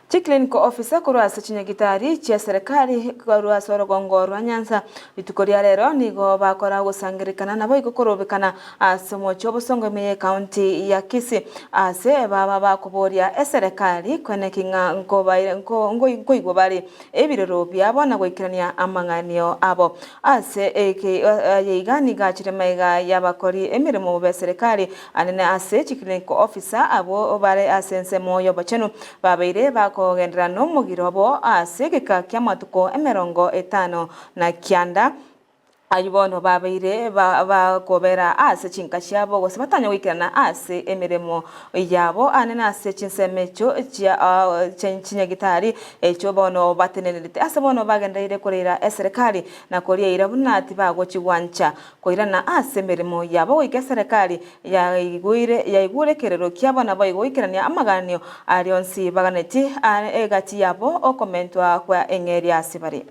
Chiclinical officer korwa ase chinyagitari chia serikali korwa ase orogongo rwa Nyanza rituko ria rero nigo bakora ogosangererekana naboigo korobekana ase omochie obosongo ime ye county ya Kisii ase baba bakoboria eserekari koeneki ng'a nkoigwa bare ebirero biabo na goikerania amang'anio abo. Ase eke aye iga nigo achire magega y'abakori emeremo b'eserekari anene ase chiclinical officer abwo bare ase ensemo y'obochenu babeire bakogenderera nomogiro obo ase egeka ki'amatuko 59. Ayio bono babeire bakobera ase chinka chiabo, gose batanya goikerana ase emeremo yabo aane nase chinsemo echio chia chinyagitari echio bono batenenerete. Ase bono bagendereire koreera eserekari na koria eira buna tibagochi gwancha koirana ase emeremo yabo goika eserekari yaigure ekerero kiabo naboigo goikerania amaganio aria onsi baganetie egati yabo okomentwa kwa eng'eria ase bare.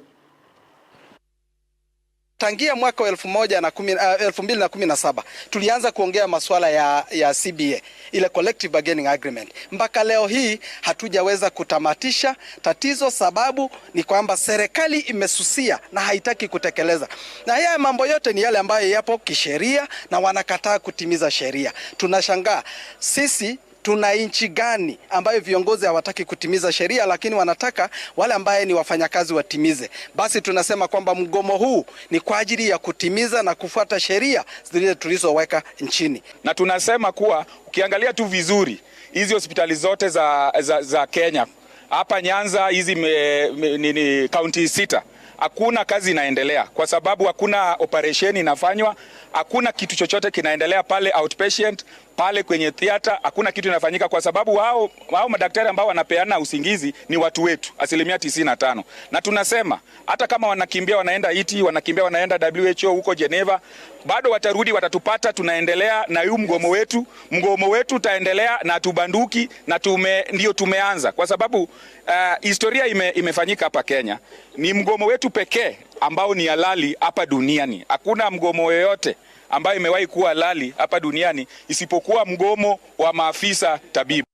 Tangia mwaka wa 2017 tulianza kuongea masuala ya, ya CBA ile collective bargaining agreement. Mpaka leo hii hatujaweza kutamatisha tatizo. Sababu ni kwamba serikali imesusia na haitaki kutekeleza, na haya mambo yote ni yale ambayo yapo kisheria na wanakataa kutimiza sheria. Tunashangaa sisi tuna nchi gani ambayo viongozi hawataki kutimiza sheria, lakini wanataka wale ambaye ni wafanyakazi watimize? Basi tunasema kwamba mgomo huu ni kwa ajili ya kutimiza na kufuata sheria zile tulizoweka nchini, na tunasema kuwa ukiangalia tu vizuri hizi hospitali zote za, za, za Kenya hapa Nyanza hizi nini kaunti sita hakuna kazi inaendelea kwa sababu hakuna operesheni inafanywa, hakuna kitu chochote kinaendelea pale outpatient pale kwenye theater, hakuna kitu inafanyika kwa sababu wao, wao madaktari ambao wanapeana usingizi ni watu wetu asilimia 95, na tunasema hata kama wanakimbia wanaenda iti wanakimbia wanaenda WHO huko Geneva, bado watarudi watatupata. Tunaendelea na huu mgomo wetu, mgomo wetu utaendelea na tubanduki na tume, ndio tumeanza kwa sababu uh, historia ime, imefanyika hapa Kenya. Ni mgomo wetu pekee ambao ni halali hapa duniani. Hakuna mgomo yoyote ambayo imewahi kuwa halali hapa duniani isipokuwa mgomo wa maafisa tabibu.